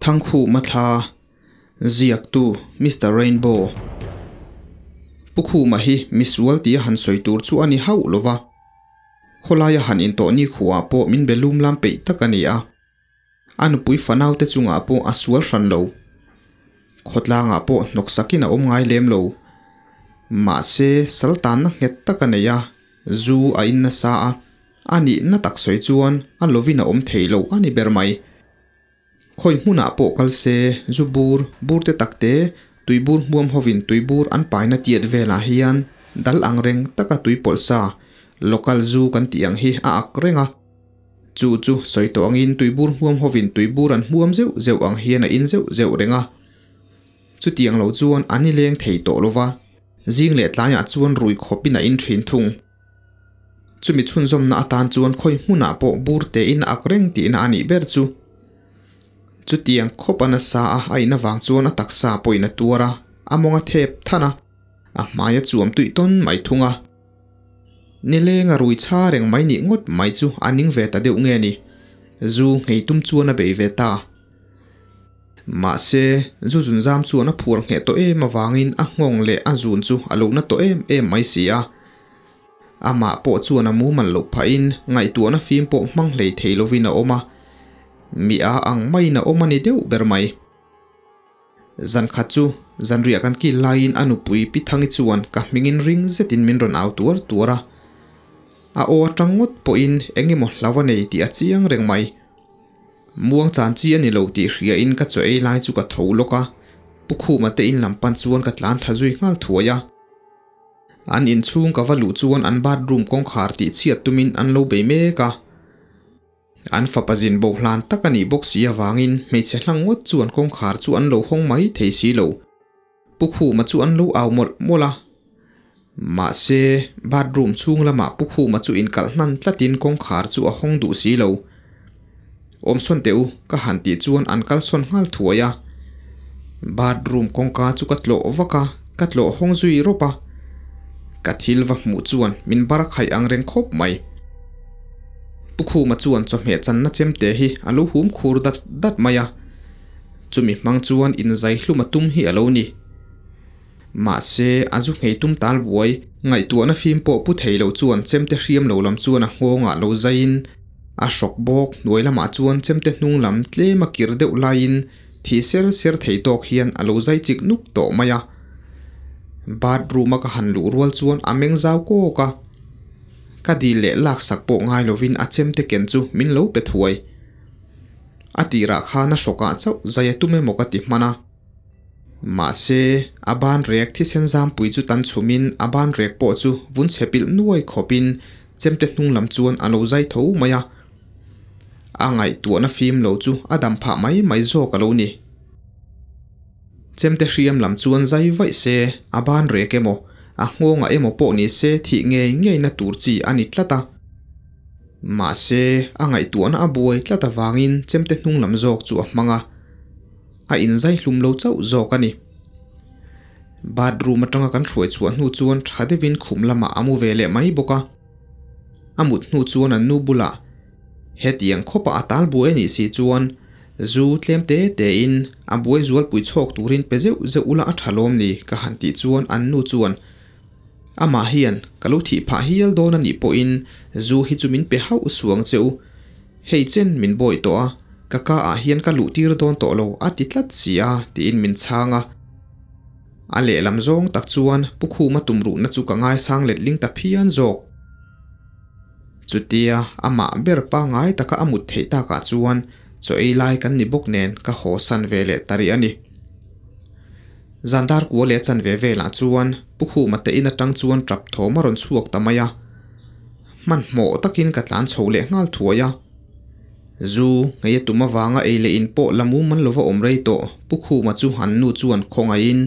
Thangkhuma thla ziaktu Mister Rainbow Pu Khuma hi misual tia han sawi tur chu a ni hauh lo va, khawlaia han intawh ni khuah pawh min be lum lam peih tak a ni a, a nupui fanaute chungah pawh a sual hran lo. Khawtlangah pawh hnawksakin a awm ngai lem lo. Mahse, saltanna nghet tak a nei a, zu a in nasa a, a nihna tak sawi chuan a lovin a awm thei lo a ni ber mai. Khawi hmunah pawh kal se, zu bur, bur te tak te, tuibur hmuam hovin tuibur an paina tiat velah hian dal ang reng taka tui pawlh sa, local zu kan tih ang hi a ak reng a. Chu chu sawi tawh angin tuibur hmuam hovin tuibur an hmuam zeuh zeuh ang hian a in zeuh zeuh reng a. Chutiang lo chuan an i leng thei tawh lova, zing leh tlaiah chuan rui khawpin a in thin thung. Chumi chhunzawmna atan chuan khawi hmunah pawh bur tein a ak reng tihna a nih ber chu. Chutiang khawp a nasa a a in avang chuan a taksa pawhin a tuar a, a mawng a thep than a, a hmai a chuam tuih tawn mai thung a. Nileng a rui chha reng mai nih ngawt mai chu a ning ve ta deuh nge ni, zu nghei tum chuan a bei ve ta. Mahse, zu zunzam chuan a phuar ngheh tawh em avangin a nghawng leh a zun chu a lo na tawh em em mai si a. Amah pawh chuan a mumal loh phahin ngaihtuahna fim pawh hmang hlei thei lovin a awm a, mi a ang maiin a awm a ni deuh ber mai. Zan khat chu zanriah kan kil laiin a nupui Pi Thangi chuan ka hmingin ring zetin min rawn au tuar tuar a. A aw atang ngawt pawhin eng emaw hlau a nei tih a chiang reng mai. Muang chan chi a ni lo tih hriain ka chaw ei lai chu ka tho lawk a, Pu Khuma te in lam pan chuan ka tlan thla zui nghal thuai a. An inchhung ka va luh chuan an bathroom kawngkhar tih chhiat tumin an lo bei mek a. An fapa zin bo hlan tak a nih bawk si avangin hmeichhe hlang ngawt chuan kawngkhar chu an lo hawng mai thei si lo. Pu Khuma chu an lo au mawlh mawlh a. Mahse, bathroom chhung lamah Pu Khuma chu inkalh hnan tlatin kawngkhar chu a hawng duh si lo. Awmsawn teh u, ka han tih chuan an kalsawn nghal thuai a. Bathroom kawngka chu ka tlawh vak a, ka tlawh hawng zui rawp a. Ka thil va hmuh chuan min bar khaih ang reng khawp mai. Pu Khuma chuan chawhmeh channa chemte hi a lo hum khur dat dat mai a, chumi hmang chuan inzai hlum a tum hi a lo ni. Mahse, a zu nghei tum tal buai, ngaihtuahna fim pawh pu thei lo chuan chemte hriam lo lam chuan a nghawngah lo zaiin a hrawk bawk hnuai lamah chuan chemte hnung lam tlem a kir deuh laiin Thih ser ser thei tawk hian a lo zai chik nuk tawh mai a. Bathroom a ka han luh rual chuan a meng zau kawk a. Ka dil leh laksak pawh ngai lovin a chemte ken chu min lo pe thuai. A tirah khan a hrawkah chauh zai a tum emaw ka ti hman a. Mahse, a ban rek thisen zampui chu tan chhumin a ban rek pawh chu vun chhe pilh nuai khawpin chemte hnung lam chuan a lo zai tho mai a. A ngaihtuahna fim lo chu a dam phah mai mai zawk a lo ni. Chemte hriam lam chuan zai vaih se, a ban rek emaw, a nghawngah emaw pawh ni se thih ngei ngeina tur chi a ni tlat a. Mahse, a ngaihtuahna a buai tlat avangin chemte hnung lam zawk chu a hmang a, a inzai hlum lo chauh zawk a ni. Bathroom atanga kan hruai chhuah hnu chuan tha deuhin khum lamah a mu ve leh mai bawk a. A mut hnu chuan an nu bulah hetiang khawpa a tal buai a nih si chuan zu tlem te tein a buai zualpui chhawk turin pe zeuh zeuh ula a tha lawm ni ka han tih chuan an nu chuan amah hian ka lo thih phah hial dawn a nih pawhin zu hi chu min pe hauh suang che u hei chen min bawi tawh a ka ka ah hian ka luh tir dawn tawh lo a ti tlat si a tiin min chhang a. A lehlam zawng tak chuan Pu Khuma tumruhna chu ka ngaisang letling ta phian zawk. Chutia amah ber pangngai taka a mut theih takah chuan chaw ei lai kan ni bawk nen ka haw san ve leh ta rih a ni. Zandar kua leh chan ve velah chuan Pu Khuma te in atang chuan tap thawm a rawn chhuak ta mai a. Hmanhmawh takin ka tlan chho leh nghal thuai a. Zu, ngei a tum avanga ei leh in pawh la mum an lova awm rei tawh, Pu Khuma chu an nu chuan khawngaihin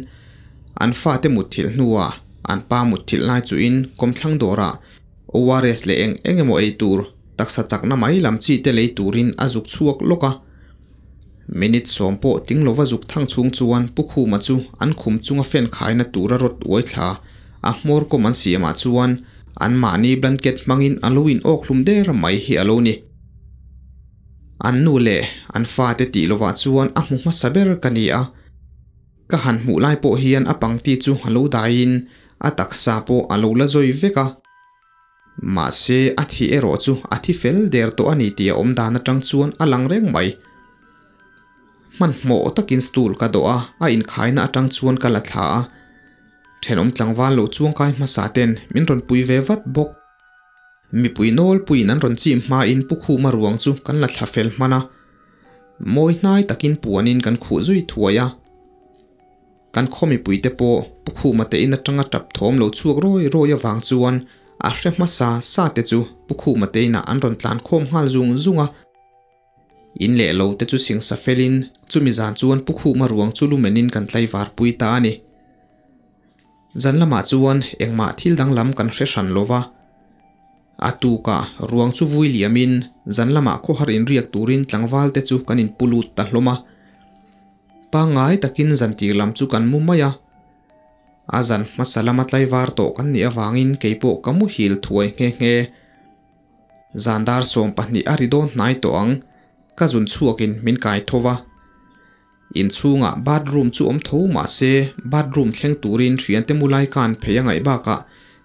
an fate mutthilh hnuah an pa mutthilh lai chuhin kawmthlang dawrah ORS leh eng eng emaw ei tur, taksa chakna mai lam chi te lei turin a zuk chhuak lawk a. Minute sawm pawh tling lova zuk thang chhung chuan Pu Khuma chu an khum chunga fan khaina tura rawt uai thla a hmawr kawm an siamah chuan anmahni blanket hmangin a lo in awk hlum der mai hi a lo ni. An nu leh an fate tih lovah chuan a hmu hmasa ber ka ni a. Ka han hmuh lai pawh hian a pangti chu a lo daiin a taksa pawh a lo la zawi vek a. Mahse a thi erawh chu a thi fel der tawh a ni tih a awm dan atang chuan a lang reng mai. Hmanhmawh takin stool ka dawh a, a inkhaina atang chuan ka la thla a. Thenawm tlangval lo chuangkai hmasa ten min rawn pui ve vat bawk. Mipui nawlpuiin an rawn chim hmain Pu Khuma ruang chu kan la thla fel hman a, mawi hnai takin puanin kan khuh zui thuai a. Kan khaw mipuite pawh Pu Khuma te in atanga tap thawm lo chhuak rawi rawi avang chuan a hre hmasa sa te chu Pu Khuma te inah an rawn tlan khawm nghal zung zung a. In leh lo te chu singsa felin chumi zan chuan Pu Khuma ruang chu lumenin kan tlaivar pui ta a ni. Zan lamah chuan engmah thil danglam kan hre hran lo va, a tukah ruang chu vui liamin zan lamah khawhar inriak turin tlangval te chu kan inpu lut ta hlawm a. Pangngai takin zan tir lam chu kan mu mai a, a zan hmasa lama tlaivar tawh kan nih avangin keipawh ka muhil thuai nghe nghe. Zan dar 20 a ri dawn hnai tawh ang, ka zun chhuakin min kai tho va. Inchhungah bathroom chu awm tho mah se bathroom thleng turin thiante mu lai khan phei a ngaih bakah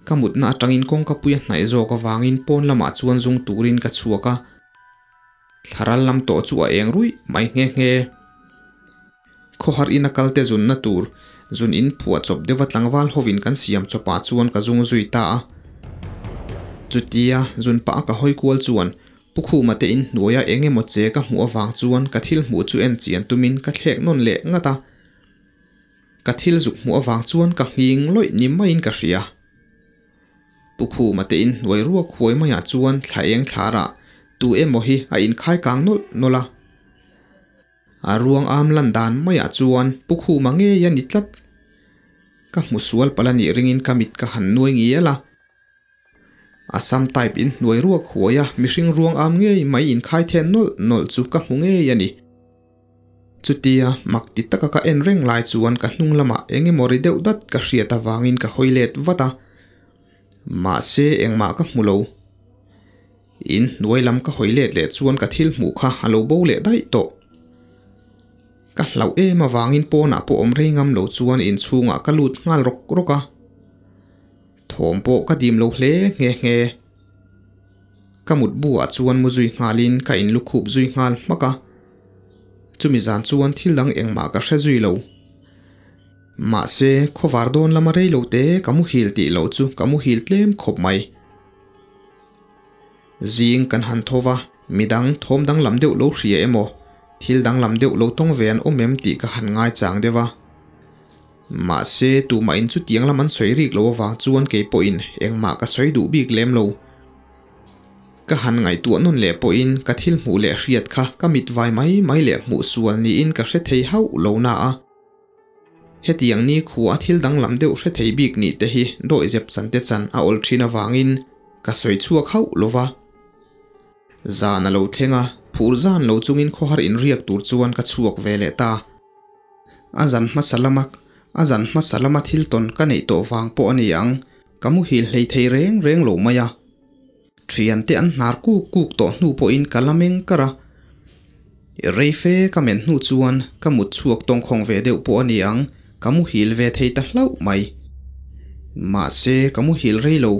ka mutna atangin kawngka pui a hnaih zawk avangin pawn lamah chuan zung turin ka chhuak a. Thlaral lam tawh chu a eng ruih mai nghe nghe. Khawhar ina kalte zunna tur zun in phuah chawp deuha tlangval hovin kan siam chawpah chuan ka zung zui ta a. Chutia zun pah a ka hawi kual chuan Pu Khuma te in hnuaia eng emaw che ka hmuh avang chuan ka thil hmuh chu en chian tumin ka thlek nawn leh ngat a. Ka thil zuk hmuh avang chuan ka nghing lawih ni maiin ka hria. Pu Khuma te in hnuai ruak huai maiah chuan thla eng thlarah tu emaw hi a inkhai kang nawlh nawlh a. A ruang am lan dan maiah chuan Pu Khuma ngei a ni tlat. Ka hmu sual palh a nih ringin ka mit ka han nuai ngial a. Assam type in hnuai ruak huai a mihring ruang am ngei mai in khai then nawlh nawlh chu ka hmu ngei a ni. Chutia mak ti taka ka en reng lai chuan ka hnung lamah eng emaw ri deuh dat ka hriat avangin ka hawi let vat a. Mahse engmah ka hmu lo. In hnuai lam ka hawi let leh chuan ka thil hmuh kha a lo bo leh daih tawh. Ka hlauh em avangin pawnah pawh awm rei ngam lo chuan inchhungah ka lut nghal rawk rawk a. Thawm pawh ka dim lo hle nghe nghe. Ka mut buah chuan mu zui nghalin ka inlukhup zui nghal hmak a. Chumi zan chuan thil dang engmah ka hre zui lo. Mahse, khawvar dawn lama rei lo te ka muhil tih loh chu ka muhil tlem khawp mai. Zing kan han tho va, midang thawm danglam deuh lo hria emaw, thil danglam deuh lo tawng ve an awm em tih ka han ngaichang deuh a. Mahse, tumah in chutiang lam an sawi rik lo avang chuan kei pawhin engmah ka sawi duh bik lem lo. Ka han ngaihtuah nawn leh pawhin ka thil hmuh leh hriat kha ka mit vai mai mai leh hmuh sual niin ka hre thei hauh lo na a. Hetiang ni khua a thil danglam deuh hre thei bik nih te hi dawihzep chan te chan a awl thin avangin ka sawi chhuak hauh lo va. Zan a lo thleng a, phur zan lo chungin khawhar inriak tur chuan ka chhuak ve leh ta. A zan hmasa lama a zan hmasa lama thil tawn ka neih tawh vang pawh a ni ang, ka muhil hlei thei reng reng lo mai a. Thiante an hnar kuk kuk tawh hnu pawhin ka la meng kar a. Rei fe ka men hnu chuan ka mut chhuak tawngkhawng ve deuh pawh a ni ang, ka muhil ve thei ta hlauh mai. Mahse ka muhil rei lo.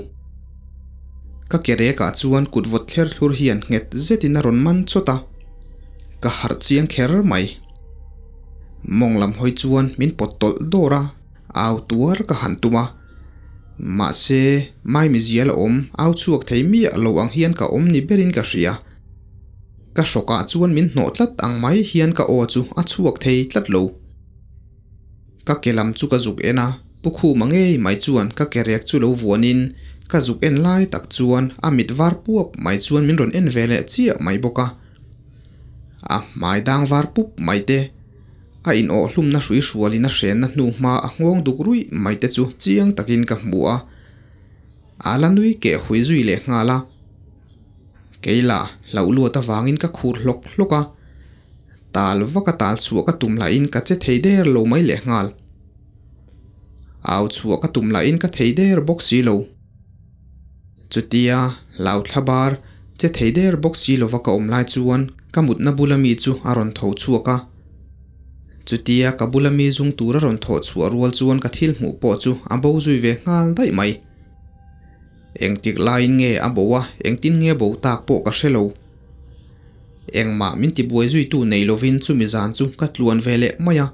Ka ke rekah chuan kut vawt thler thlur hian nghet zetin a rawn man chawt a, ka harh chiang kher mai. Mawng lam hawi chuan min pawt tawlh dawr a, au tuar ka han tum a. Mahse, maimizia la awm, au chhuak thei miah lo ang hian ka awm ni berin ka hria. Ka hrawkah chuan min hnawh tlat ang mai hian ka aw chu a chhuak thei tlat lo. Ka ke lam chu ka zuk en a, Pu Khuma ngei mai chuan ka ke rek chu lo vuanin ka zuk en lai tak chuan a mit var puap mai chuan min rawn en ve leh chiah mai bawk a. A hmai dang var pup mai te, a inawh hlumna hrui hrualin a hrenna hnu hma a nghawng duk ruih mai te chu chiang takin ka hmu a. A la nui keh hui zui leh nghal a. Keila hlauh luat avangin ka khur hlawk hlawk a. Tal vak a tal chhuah ka tum lahin ka che thei der lo mai leh nghal. Au chhuah ka tum lahin ka thei der bawk si lo. Chutia hlauthla bar che thei der bawk si lova ka awm lai chuan ka mutna bula mi chu a rawn tho chhuak a. Chutia ka bula mi zung tur a rawn thawh chhuah rual chuan ka thil hmuh pawh chu a bo zui ve nghal daih mai. Engtik laiin nge a bo a, engtin nge bo tak pawh ka hre lo. Engmah min tibuai zuitu nei lovin chumi zan chu ka tluan ve leh mai a.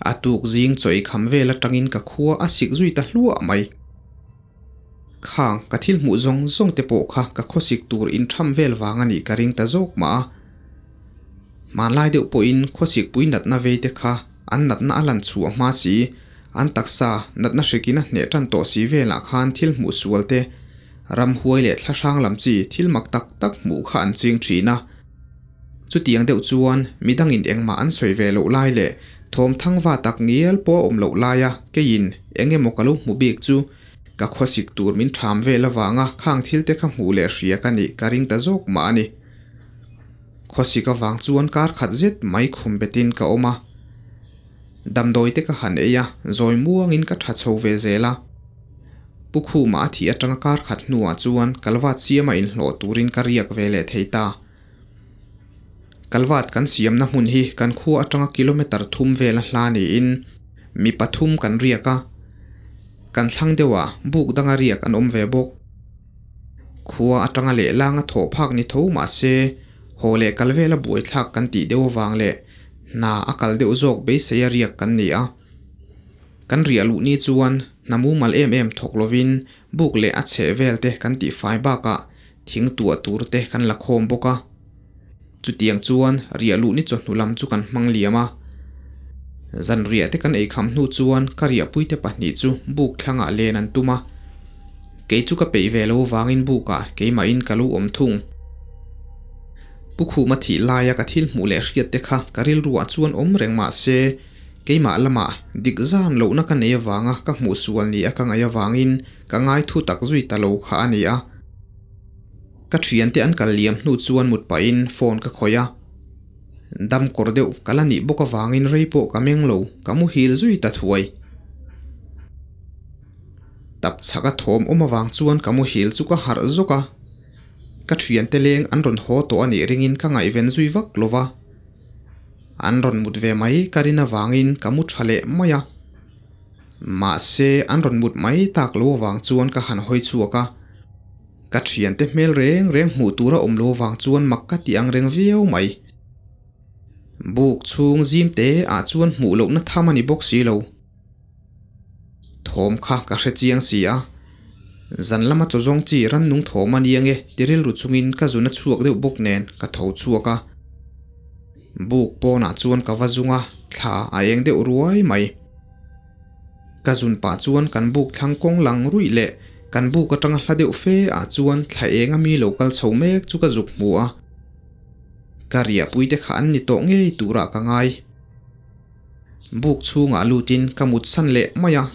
A tuk zing chaw eikham vel atangin ka khua a sik zui ta hluah mai. Khang ka thil hmuh zawng zawng te pawh kha ka khawsik tur intham vel vang a nih ka ring ta zawk mah a. Hmanlai deuh pawhin khawsikpui natna vei te kha an natna a lan chhuah hma si, an taksa natna hrikin a hneh tan tawh si velah khan thil hmuh sual te, ramhuai leh thlahrang lam chi thil mak tak tak hmuh kha an ching thin a. Chutiang deuh chuan midangin engmah an sawi ve loh lai leh thawmthang va tak ngial pawh a awm loh laia keiin eng emaw ka lo hmu bik chu ka khawsik tur min ṭham vel avanga khang thil te kha hmuh leh hria ka nih ka ring ta zawk mah a ni. Khawsik avang chuan kar khat zet mai khum betin ka awm a. Damdawi te ka han ei a, zawi muangin ka tha chho ve zel a. Pu Khuma a thih atanga kar khat hnuah chuan Kalvat siama inhlawh turin ka riak ve leh thei ta. Kalvat kan siamna hmun hi kan khua atanga kilometre thum vela hla niin mi pathum kan riak a, kan thlang deuhah buk danga riak an awm ve bawk. Khua atanga lehlanga thawh phak ni tho mah se haw leh kal vela buaithlak kan tih deuh avang leh hna a kal deuh zawk beisei a riak kan ni a. Kan riah luh ni chuan hna mumal em em thawk lovin buk leh a chheh vel te kan tihfai bakah thing tuah tur te kan la khawm bawk a. Chutiang chuan riah luh ni chawhnu lam chu kan hmang liam a. Zan riah te kan eikham hnu chuan ka riahpuite pahnih chu buk thlangah len an tum a. Kei chu ka peih ve lo vangin bukah keimahin ka lo awm thung. Pu Khuma thih laia ka thil hmuh leh hriat te kha ka rilruah chuan awm reng mah se, keimah lamah dik zan lohna ka nei avanga ka hmuh sual ni a ka ngaih avangin ka ngai thu tak zui ta lo kha a ni a. Ka thiante an kal liam hnu chuan mut pahin phone ka khawih a. Dam kawr deuh ka la nih bawk avangin rei pawh ka meng lo, ka muhil zui ta thuai. Tap chhaka thawm awm avang chuan ka muhil chu ka harh zawk a. Ka thiante leng an rawn haw tawh a nih ringin ka ngaihven zui vak lo va. An rawn mut ve mai ka rin avangin ka mu tha leh mai a. Mahse an rawn mut mai tak lo avang chuan ka han hawi chhuak a. Ka thiante hmel reng reng hmuh tur a awm lo avang chuan mak ka ti ang reng viau mai. Buk chhung zim te ah chuan hmuh lohna tham a ni bawk si lo. Thawm kha ka hre chiang si a, zan lama chaw zawng chi rannung thawm a ni ange ti rilru chungin ka zun a chhuak deuh bawk nen ka tho chhuak a. Buk pawnah chuan ka va zung a, thla a eng deuh ruai mai. Ka zun pah chuan kan buk thlang kawng lang ruih leh kan buk atanga hla deuh fe ah chuan thla eng a mi lo kal chho mek chu ka zuk hmu a. Ka riahpui te kha an ni tawh ngei turah ka ngai. Buk chhungah lutin ka mut san leh mai a.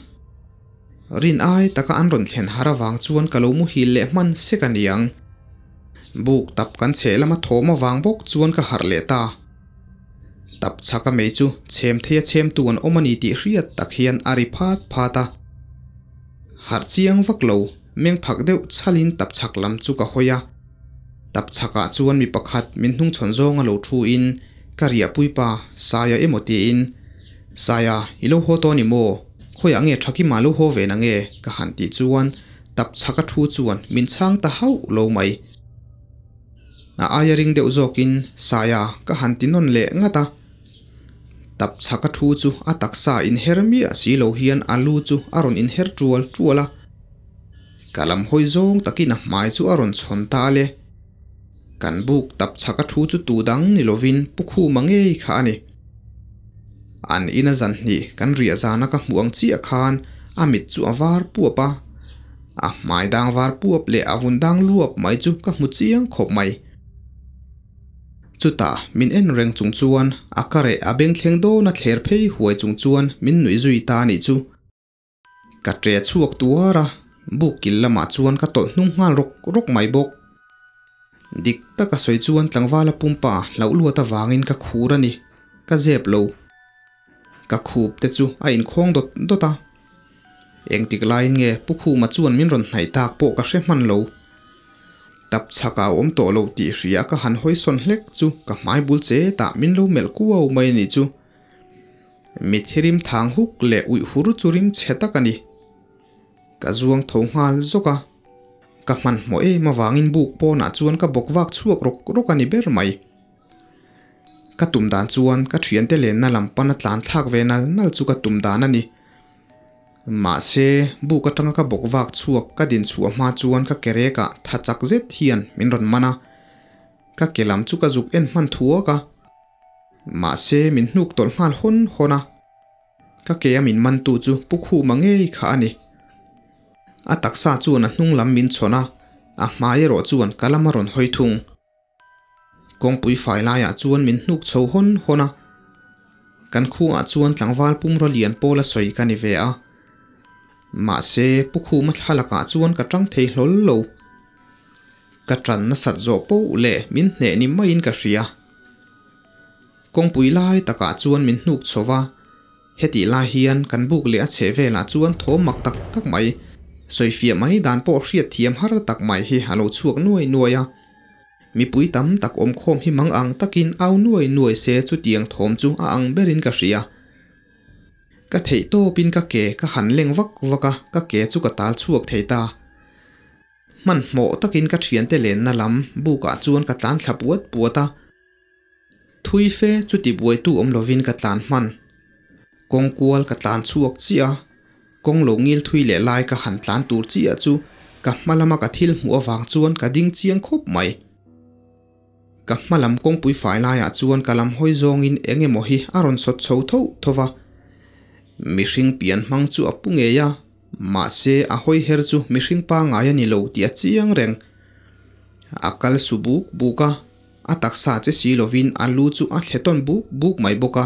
Rin ai taka an rawn thlen har avang chuan ka lo muhil leh hman sek a niang. Buk tap kan chheh lama thawm avang bawk chuan ka harh leh ta. Tap chhak a mei chu chhem thei a chhemtu an awm a ni tih hriat tak hian a ri phat phat a. Harh chiang vak lo, meng phak deuh chhalin tap chhak lam chu ka hawi a. Tap chhakah chuan mi pakhat min hnungchhawn zawnga lo thu in ka riahpui pa Saia emaw tiin, Saia, i lo haw tawh a ni maw? Khawiah nge Thakima lo haw ve na nge? ka han tih chuan tap chhaka thu chuan min chhang ta hauh lo mai. A aia ring deuh zawkin Saia ka han ti nawn leh ngat a. Tap chhaka thu chu a taksa inher miah si lo hian a lu chu a rawn inher tual tual a. Ka lam hawi zawng takin a hmai chu a rawn chhawn ta le. Kan buk tap chhaka thu chu tu dang ni lovin Pu Khuma ngei kha a ni. An ina zan hnih kan riah zana ka hmuh ang chiah khan a mit chu a var puap a, a hmai dang var puap leh a vun dang luap mai chu ka hmu chiang khawp mai. Chutah min en reng chung chuan a ka reh a beng thleng dawn a thler phei huai chung chuan min nuih zui ta a nih chu. Ka ṭe chhuak tuar a, buk kil lamah chuan ka tawlh hnung nghal rawk rawk mai bawk. Dik taka sawi chuan tlangvala pumpa hlauh luat avangin ka khur a ni, ka zep lo. Ka khup te chu a inkhawng dawt dawt a. Engtik laiin nge Pu Khuma chuan min rawn hnaih tak pawh ka hre hman lo. Tap chhakah a awm tawh lo tih hria ka han hawi sawn hlek chu ka hmai bul che tah min lo melh kuau mai a nih chu. Mitthi rim thang huk leh uih hur chu rim chhe tak a ni. Ka zuang tho nghal zawk a, ka hmanhmawh em avangin buk pawnah chuan ka bawk vak chhuak rawk rawk a ni ber mai. Ka tum dan chuan ka thiante lenna lam pana tlan thlak ve nal nal chu ka tum dan a ni. Mahse, buk atanga ka bawk vak chhuak ka din chhuah hma chuan ka ke rekah tha chak zet hian min rawn man a, ka ke lam chu ka zuk en hman thuak a. Mahse, min hnuk tawlh nghal hawn hawn a. Ka ke a min mantu chu Pu Khuma ngei kha a ni. A taksa chuan a hnung lam min chhawn a, a hmai erawh chuan ka lam a rawn hawi thung. Kawngpui fai laiah chuan min hnuk chho hawn hawn a, kan khuangah chuan tlangval pumraw lian pawl a sawi ka ni ve a. Mahse, Pu Khuma thlalakah chuan ka tang thei hlawl lo. Ka tan nasat zawh poh leh min hneh ni maiin ka hria. Kawngpui lai takah chuan min hnuk chho va, hetih lai hian kan buk leh a chheh velah chuan thawm mak tak tak mai, sawifiah mai dan pawh hriat thiam har tak mai hi a lo chhuak nuai nuai a. Mipui tam tak awmkhawm hi mang ang takin au nuai nuai se chutiang thawm chu a ang berin ka hria. Ka theih tawpin ka ke ka han leng vak vak a, ka ke chu ka tal chhuak thei ta. Hmanhmawh takin ka thiante lenna lam bukah chuan ka tlan thla puat puat a. Thui fe chu tibuaitu awm lovin ka tlan hman. Kawng kual ka tlan chhuak chiah a, kawng lo ngil thui leh lai ka han tlan tur chiah chu ka hma lama ka thil hmuh avang chuan ka ding chiang khawp mai. Ka hma lam kawngpui fai laiah chuan ka lam hawi zawngin eng emaw hi a rawn sawt chho tho tho va. Mihring pian hmang chu a pu ngei a, mahse a hawi her chu mihring pangai a ni lo tih a chiang reng. A kal su buk buk a. A taksa che si lovin a lu chu a thle tawn buk buk mai bawk a.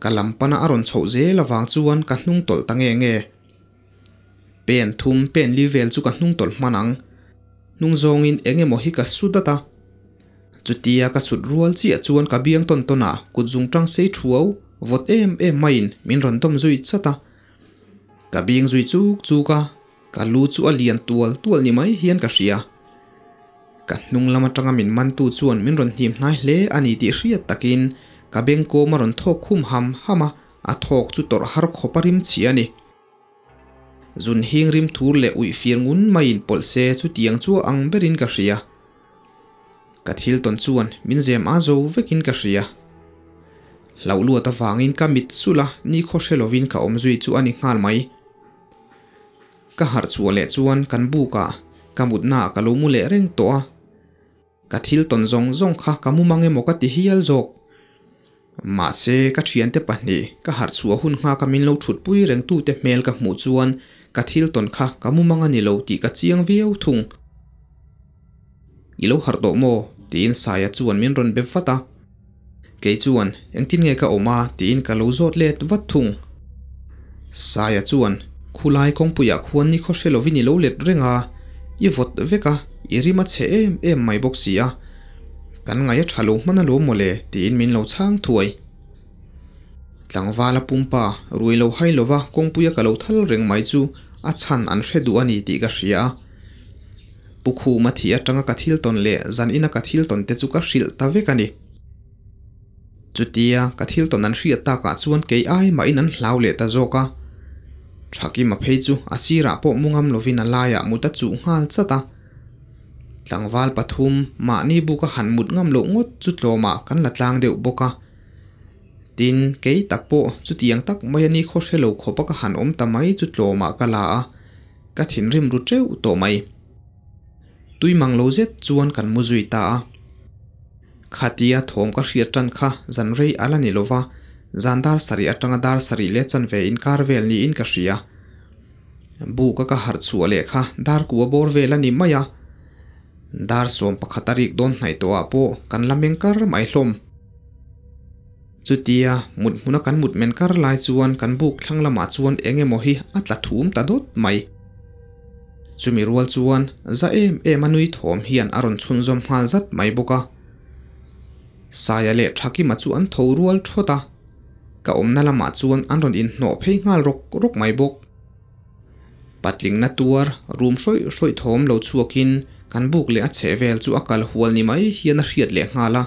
Ka lam pana a rawn chhoh zel avang chuan ka hnung tawlh ta nge nge. Pen thum pen li vel chu ka hnung tawlh hman ang. Hnung zawngin eng emaw hi ka su dat a. Chutia ka sut rual chiah chuan ka biang tawn tawn ah kut zung tang sei thuau vawt em em maiin min rawn dawm zui chat a. Ka bing zui chuk chuk a. Ka lu chu a lian tual tual ni mai hian ka hria. Ka hnung lam atanga min mantu chuan min rawn hnim hnai hle a ni tih hriat takin ka bengkawm a rawn thawk khum ham ham a, a thawk chu tawrh har khawp a rim chhia a ni. Zun hing rim thur leh uih fir ngun maiin pawlh se chutiang chu a ang berin ka hria. Ka thil tawn chuan min zem a zo vekin ka hria. Hlauh luat avangin ka mit sulh a, nikhaw hre lovin ka awm zui chu a ni nghal mai. Ka harh chhuah leh chuan kan buk ah ka mutna ah ka lo mu leh reng tawh a, ka thil tawn zawng zawng kha ka mu mang emaw ka ti hial zawk. Mahse ka thiante pahnih ka harh chhuah hun nghak a min lo thutpui reng tute hmel ka hmuh chuan ka thil tawn kha ka mu mang a ni lo tih ka chiang viau thung. I lo harh tawh maw? tiin Saia chuan min rawn be vat a. Kei chuan, Engtin nge ka awm a? tiin ka lo zawt let vat thung. Saia chuan, Khulai kawngpuiah khuan ni khaw hre lovin i lo let reng a, i vawt vek a, i rim a chhe em em mai bawk si a. Kan ngaih a tha lo hman alawm mawle, tiin min lo chhang thuai. Tlangvala pumpa rui lo hai lova kawngpuia ka lo thal reng mai chu a chhan an hre duh a ni tih ka hria a. Pu Khuma thih atanga ka thil tawn leh zan ina ka thil tawn te chu ka hrilh ta vek a ni. Chutia ka thil tawn an hriat takah chuan kei ai mahin an hlau leh ta zawk a. Thakima phei chu a sirah pawh mu ngam lovin a laiah mut a chuh nghal chat a. Tlangval pathum mahni buka han mut ngam loh ngawt chu tlawmah kan la tlang deuh bawk a. Tin, kei tak pawh chutiang tak mai a ni khaw hre lo khawpa ka han awm ta mai chu tlawmah ka la a. Ka thinrim ru teuh tawh mai. Tui mang lo zet chuan kan mu zui ta a. Khatia thawm ka hriat tan kha zan rei a la ni lo va, zan dar sarih atanga dar sarih leh chanve inkar vel niin ka hria. Buka ka harh chhuah leh kha dar kua bawr vel a ni mai a. Dar 11 a rik dawn hnaih tawhah pawh kan la meng kar mai hlawm. Chutia mut hmuna kan mut men kar lai chuan kan buk thlang lamah chuan eng emaw hi a tla thum ta dawt mai. Chumi rual chuan za em em a nui thawm hian a rawn chhunzawm nghal zat mai bawk a. Saia leh Thakima chu an tho rual thawt a, ka awmna lamah chuan an rawn inhnawh phei nghal rawk rawk mai bawk. Patlingna tuar rum hrawih hrawih thawm lo chhuakin Kan buk leh a chhehvel chu a kal hual ni mai hian a hriat leh nghal a.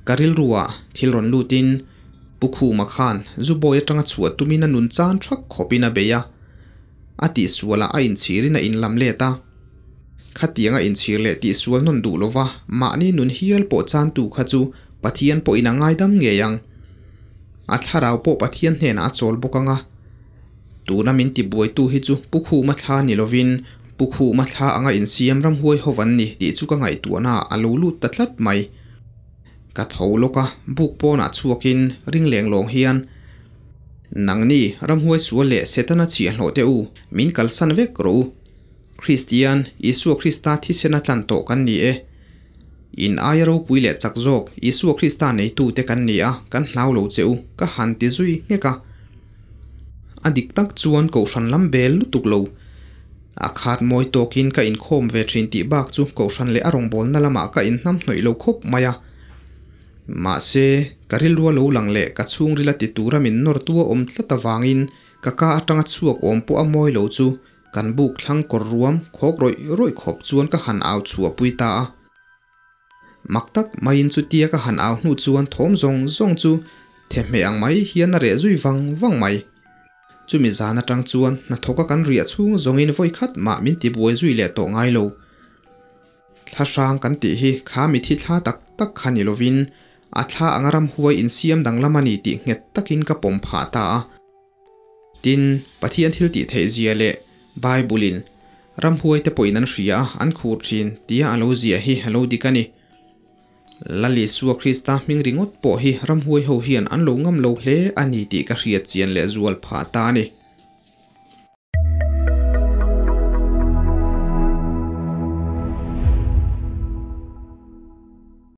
Ka rilruah thil rawn lutin Pu Khuma khan Zubawi atanga chhuah tumin a nun chan thak khawpin a bei a. A tihsualah a inchhirin a inlam let a. Khatianga inchhir leh tihsual nawn duh lova mahni nun hial pawh chantu kha chu Pathian pawhin a ngaidam ngei ang. A thlarau pawh Pathian hnenah a chawl bawk ang a. Tuna min tibuaitu hi chu Pu Khuma thla ni lovin Pu Khuma thla anga insiam ramhuai ho an ni tih chu ka ngaihtuahnaah a lo lut ta tlat mai. Ka tho lawk a, buk pawnah chhuakin ring leng lawng hian, Nangni ramhuai sual leh Setana chhiahhlawh teh u, min kalsan vek rawh u. Kristian, Isua Krista thisena tlan tawh kan ni e. In aia ropui leh chak zawk Isua Krista neitute kan ni a, kan hlau lo che u, ka han ti zui nghek a. A dik tak chuan kohhran lam bel lutuk lo. A khat mawi tawkin ka inkhawm ve thin tih bak chu kohhran leh a rawngbawlna lamah ka inhnamhnawih lo khawp mai a. Mahse, ka rilrua lo lang leh ka chhungrila ti tura min nawrtu a awm tlat avangin ka ka atanga chhuak awm pawh a mawi lo chu kan buk thlang kawr ruam khawk rawih rawih khawp chuan ka han au chhuahpui ta a. Mak tak maiin chutia ka han au hnu chuan thawm zawng zawng chu thehmeh ang mai hian a reh zui vang vang mai. Chumi zan atang chuan hnathawka kan riah chhung zawngin vawi khat mah min tibuai zui leh tawh ngai lo. Thla hrang kan tih hi kha mithi thla tak tak kha ni lovin a thla anga ramhuai insiam danglam a ni tih nghet takin ka pawm phah ta a. Tin, Pathian thil tih theih zia leh Bible-in ramhuai te pawhin an hria a, an khur thin tia a lo ziah hi a lo dik a ni. Lal Isua Krista hming ringawt pawh hi ramhuai ho hian an lo ngam lo hle a ni tih ka hriat chian leh zual phah ta a ni.